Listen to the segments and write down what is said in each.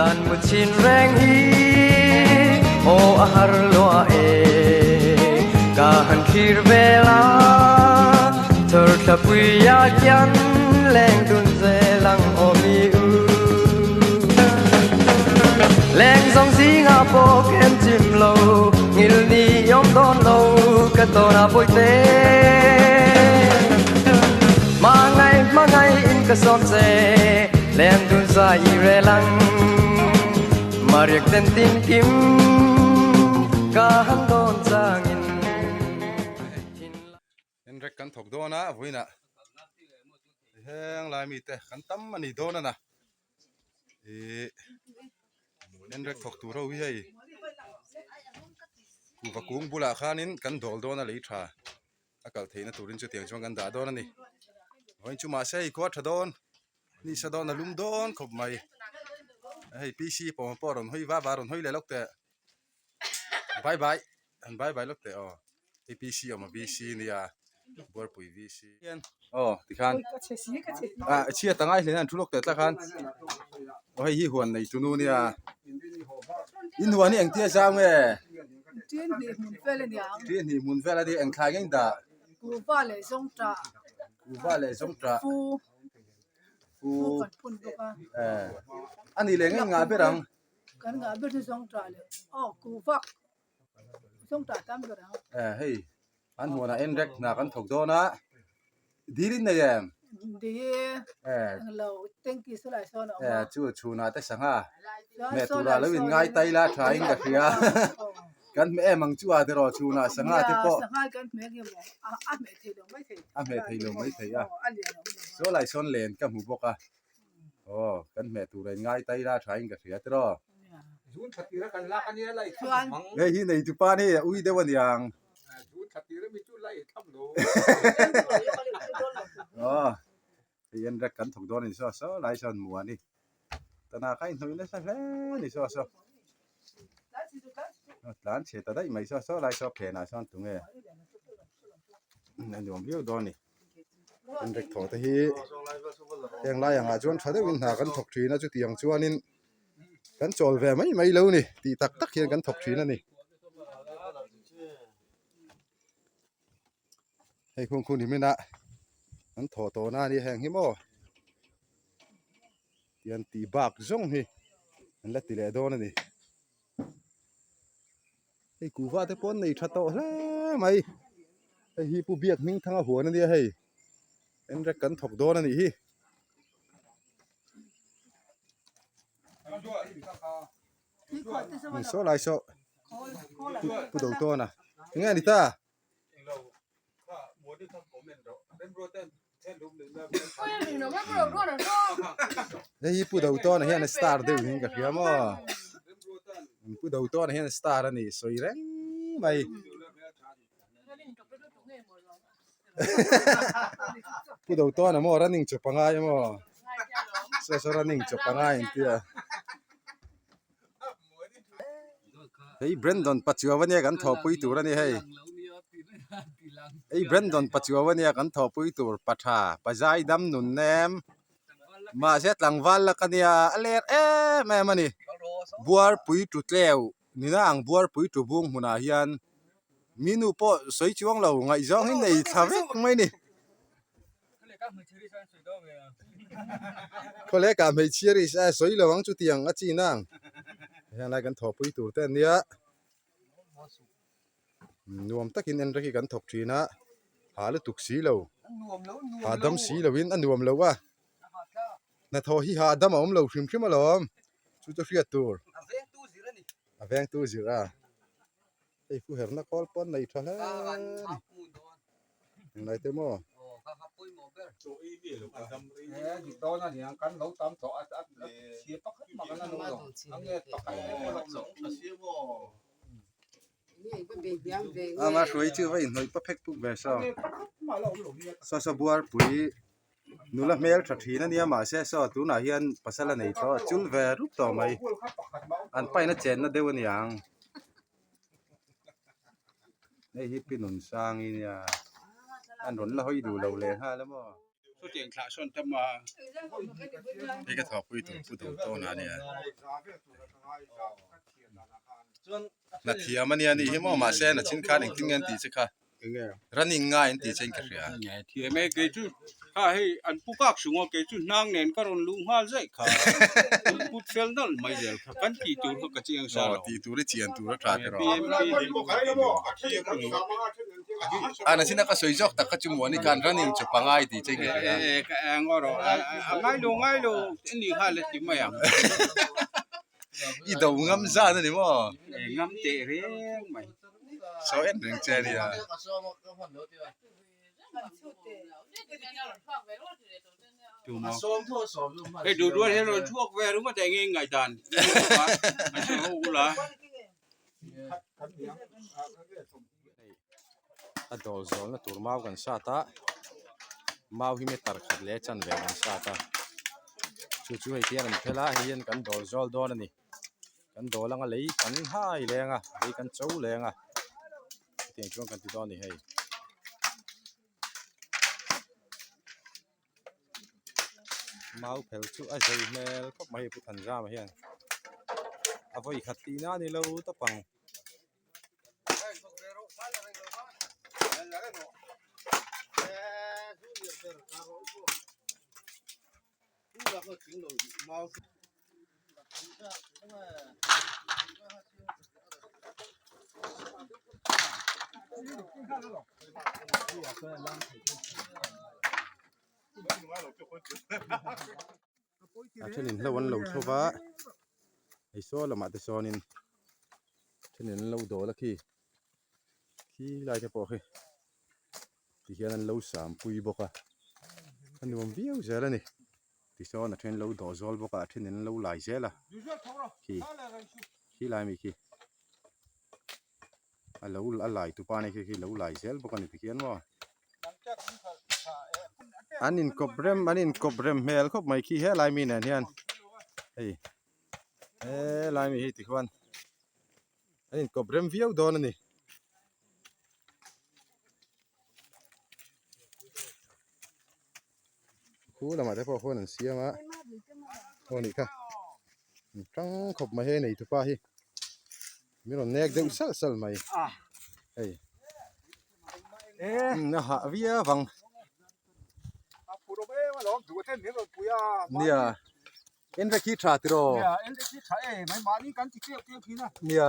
Zan mu chin reng hi aw a har lua e Ka han thlir vel a Thar thla pui ah khian leng dun zel ang aw mi u Leng zawng zingah pawh kem chim lo Ngil ni awm dawn lo ka tawn a bawihte Hmangaih hmangaih in ka sawm che Leng dun zai i rel ang Mariak ten tin kim ka han dawn changin Enrek kan thawk dawn a vawiinah heng lai mite kan tam a ni dawn a na ih enrek thawk tur ho hi hei kuhva kung bulah khanin kan dawl dawn a lei tha a kal theihna turin chutiang chuan kan dah dawn a ni vawiin chu mahse hei khua tha dawn ni sa dawn a lum dawn khawp mai hei P C pawh pawh a rawn hawi va va a rawn hawi leh lawk teh. Bye bye an bye bye lawk teh aw APC awm a VC nia Buarpui VC aw tikhan ah chhiat a ngai hle an thu lawk teh tlat khan aw hei hi huan nei tu nu nia in huan hi engtia zau nge Tin hnih hmun vel a niang tin hnih hmun vel a nia eng thlai nge in dah Kuhva leh zawngṭah Kuhva leh zawngṭah Fu Fu Fu kan phun bawk a eh a nih leh nge ngah ber ang. Kan ngah ber chu zawng tah leh aw ku vak zawng tah tam ber ang. Eh hei an huanah en rek hna kan thawk dawn a dil in nei em? Dil eh englo tanki saw lai sawn a awm a. Eh chu chhunah te sangha hmeh turah lo in ngai tai la tha in ka hria kan hmeh em ang chu a tiraw chhunah sangha te pawh Sangha kan hmeh nge maw a hmeh theih lo mai thei a hmeh theih lo mai thei a saw lai sawn len ka hmu bawk a. Aw kan hmeh tur a in ngai tai la tha in ka hria tiraw. Hei hi nei tupa ni a ui deuh a niang. Aw hei en rek kan thawk dawn a ni saw saw lai sawn muan hi tana kha in hnawih nasa hle a ni saw saw. Tlan chhe ta daih mai saw saw lai saw phenah sawn tunge a nuam viau dawn a ni. An rek thawh te hi heng lai angah chuan tha deuhin hna kan thawk thin a chutiang chuanin kan chawl ve mai mai lo ni tih tak tak hian kan thawk thin a ni. Hei khung khun hi mina an thawh tawh na a ni heng hi maw tian tih bak zawng hi an la ti leh dawn a ni. Hei kuhva te pawh an nei tha tawh hle mai hei hi pu biak hming thanga huan ania hei enrek kan thawk dawn a nih hi. Saw lai saw pu do tawn a enge a ni ta. Hei hi pu do tawn ah hian a star deuh in ka hria maw pu do tawn ah hian a star a ni sawi reng mai pu do tawn ah maw running chawp a ngai maw saw saw running chawp a ngai an tia. Hei Brandon Pachuau ania kan thawhpui tur a ni hei hei Brandon Pachuau ania kan thawhpui tur pa tha pa zai dam nun nem mahse tlangval lak ania a ler em em a ni buarpui tu tleu nina ang buarpui tu bung hmunah hian mi nu pawh sawi chuang lo ngaihzawng hi nei thla vek mai a ni. Khawleh kah hmeichhia ri a sawi lo ang chutiang a chin ang heng lai kan thawhpui tur te ania nuam takin en rek hi kan thawk thin a ha lutuk si lo ha dam si lo in a nuam lo a hnathawh hi ha dam a awm lo hrim hrim alawm chu chu hriat tur a vengtu zir a. Hei pu herna kawl pawn nei tha hle a ni. Englai te maw? Ama hruai chu va inhnawih pa phek puk ve saw. Saw saw buarpui nula hmel tha thin a nia mahse saw tunah hian pasal a nei tawh a chul ve rup tawh mai. An paina chenna deuh a niang. Hei hi pi nun sang i nia an rawn la hawi duh lo leh nghal a maw. Chutiang thlah sawn tam a. Hei ka thawkpui tur pu duh tawn a nia. Na thiam a nia nih hi maw mahse na chin khan engtin nge an tih che kha. Running ngai an tih che in ka hria. Thiam e kei chu kha hei an pu kak sung a kei chu hnang nen ka rawn luh nghal zaih kha. An put fel nawlh mai zel kha kan tih tur kha ka chiang sa lo. Tih tur i chian tur a tha te rawh. A na chin a ka sawi zawk tak kha chu muani khan running chu pangai tih che in ka hria. Ka eng erawh a ngai lo ngai lo a nih kha la ti mai ang. I do ngam zan a ni maw? Ngam teh reng mai. Sawi en reng che a nia. Hei duh dual hian rawn chhuak ve ringawt eng nge ngaihdan an sawi ho ula. A dawl zawlna tur mau kan sat a mau hi meter khat leh chanve kan sat a chu chu hei hian an phel a hei hian kan dawl zawl dawn a ni kan dawl anga lei kan hai leng a lei kan cho leng a hetiang chuan kan ti dawn a ni hei. Mau phel chu a zei hmel khawp mai Pu Thanzama hian a vawi khat tihna a ni lo tawp ang. A thenin hlo an lo thlo va hei saw lamah te sawnin thenin an lo dawl a khi khi lai te pawh khi tihian an lo sam pui bawk a a nuam viau zel a ni tisawn a then lo dawh zawl bawk a a thenin an lo lai zel a khi khi lai mi khi a lo a lai tupa nih khi khi lo lai zel bawk a ni tikhian maw. An inkawp rem an inkawp rem hmel khawp mai khi helai mi nen hian hei helai mi hi tikhuan an inkawp rem viau dawn a ni. Khu lamah te pawh khuan an siam a aw nih kha an tang khawp mai hei nei tupa hi min rawn nek deuh salh salh mai hei a hah viau ang nia enrek hi tha tiraw nia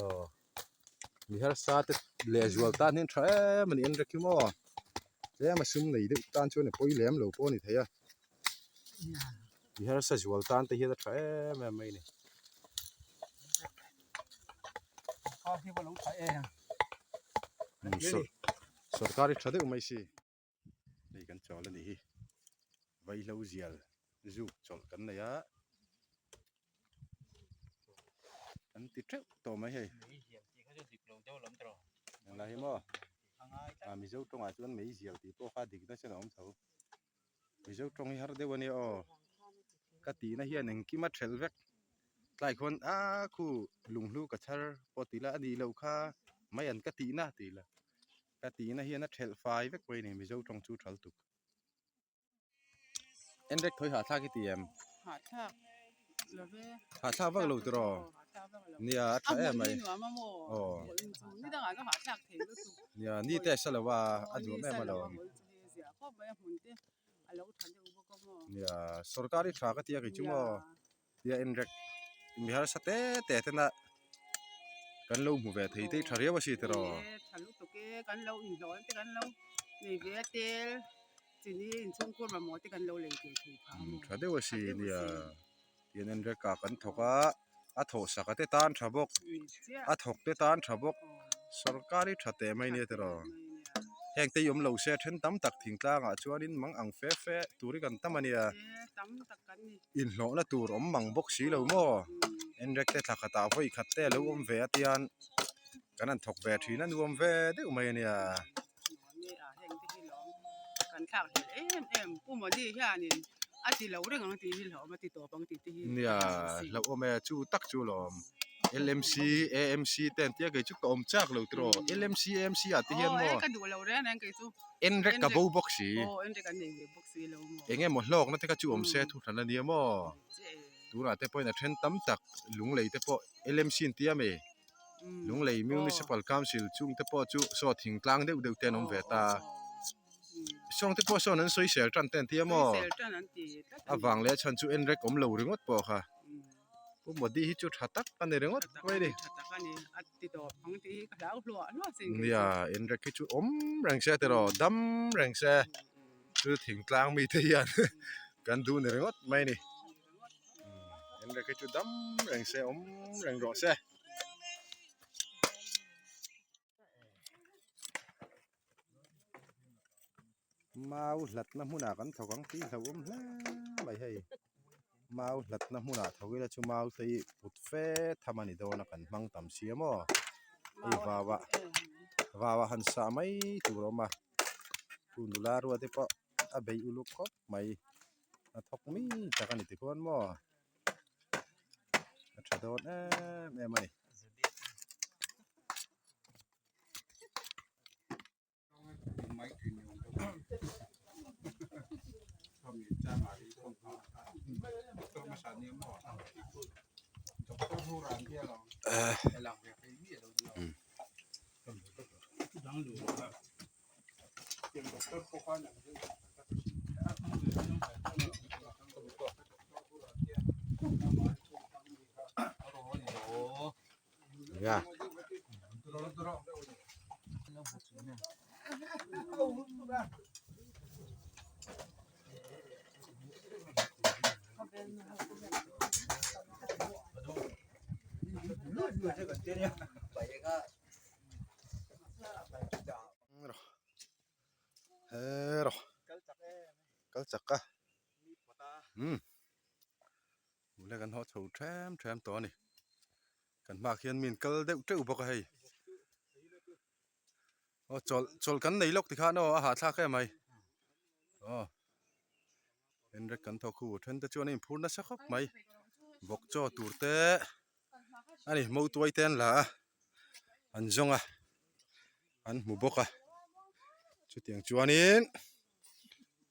aw. Mi harsa te leh zual tan hian tha em a ni enrek hi maw tlem a sum nei deuh tan chuan a pawi lem lo pawh a ni thei a mi harsa zual tan te hian a tha em em mai a ni. Sorkar hi tha deuh mai si. Hei kan chawl a nih hi vaihlo zial zuk chawlh kan nei a kan ti teuh tawh mai hei engla hi maw a mizo tawngah chuan mei zial tih pawh kha dik nasa a awm tho mizo tawng hi har deuh a nia aw ka tihna hian engkim a thelh vek tlai khawn a khu lunghlu ka chhar pawh tih la a nih loh kha mai an ka tihna tih la. Ka tihna hian a thelh fai vek pawh a ni Mizo tawng chu thal tuk. Enrek thawi hahthlak i ti em? Hahthlak lo ve. Hahthlak vak lo tiraw? Nia a tha em mai. Aw. Nidangah ka hahthlak thei lutuk. Nia ni te a sa lo a a duam em alawm. Nia sorkar hi tha ka tia kei chu maw. Nia enrek mi harsa te te tena kan lo hmu ve thei te hi tha riau a si tiraw. Ni e tha lutuk e kan lo inhlawh te kan lo nei ve a tel chini inchhungkur mamawh te kan lo lei ve thei phah a maw. Tha deuh a si nia tian enrek ah kan thawk a a thawh sak a te tan tha bawk a thawk te tan tha bawk sorkar hi tha teh mai nia tiraw heng te hi awm lo se then tam tak thingtlang ah chuanin mang ang fe fe tur hi kan tam a nia. Inhlawhna tur awm mang bawk si lo maw? Enrek te thla khatah vawi khat te a lo awm ve a tian kan han thawk ve thin a nuam ve deuh mai a nia. Nia hlauhawm e chu tak chu lawm. LMC AMC te an tia kei chu ka awm chak lo tiraw LMC AMC ah te hian maw en rek ka bo bawk si eng emaw hlawkna te kha chu awm se thu hran ania maw tunah te pawhin a then tam tak lunglei te pawh LMC an tia mi lunglei municipal council chung te pawh chu saw thingtlang deuh deuh te an awm ve ta. Sawng te pawh sawn an sawisel tan te an ti a maw? A vang leh a chhan chu en rek awm lo ringawt pawh kha. Pu Modi hi chu tha tak a ni ringawt mai a ni. Nia, en rek hi chu awm reng se tiraw, dam reng se chu thingtlang mite hian kan duh ni ringawt mai a ni. En rek hi chu dam reng se, awm reng rawh se. Mau hlatna hmunah kan thawk ang tih hlauhawm hle mai hei mau hlatna hmunah thawk ila chu mau te hi put fe tham a ni dawn a kan hmang tam si a maw hei vau ah vau ah han sah mai tur a awm a chu nula ruat te pawh a bei uluk khawp mai a thawk mi tak a ni tikhuan maw. A tha dawn em em a ni. Ya. Hero kal chak a umm ule kan haw chho them them tawh a ni kan hmaah khian mi an kal deuh teuh bawk a hei aw chawlh chawlh kan nei lawk tikhan aw a hahthlak em mai aw enrek kan thawk hu then te chuan a inphur nasa khawp mai vawk chaw tur te a ni motuai te an la a an zawng a an hmu bawk a chutiang chuanin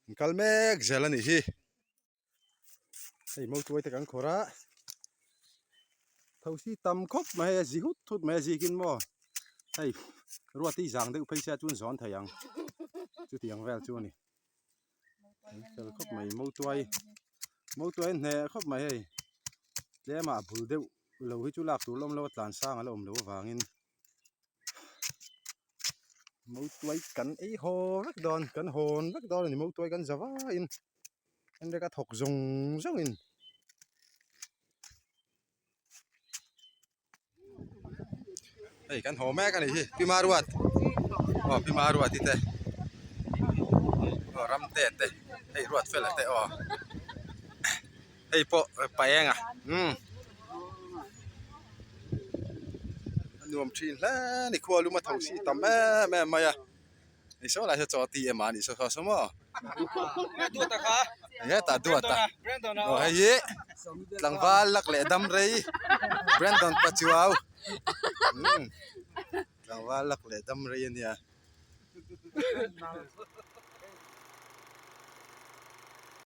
an kal mek zel a nih hi hei motuai te kan khawrh a thosi tam khawp mai hei a zi hut hut mai a zikin maw hei ruati zang deuh phei se chuan zawn thei ang chutiang vel chu a ni an fel khawp mai motuai motuai an hneh khawp mai hei tlema a bul deuh lo hi chu lak tur la awm lo a tlan sang a la awm loh avangin motuai kan ei haw vek dawn kan hawn vek dawn a ni motuai kan za vaiin enrek a thawk zawng zawngin. Hei kan haw mek a nih hi Pi Maruat aw Pi Maruat i te aw Ramte te hei Ruatfela te aw hei pawh Paenga umm a nuam thin hle a ni khua lum a tho si tam em em mai a hei saw lai saw chaw ti em a ni saw saw saw maw hetah duat a aw hei hi tlangval lak leh dam rei Brandon Pachuau umm tlangval lak leh dam rei a nia.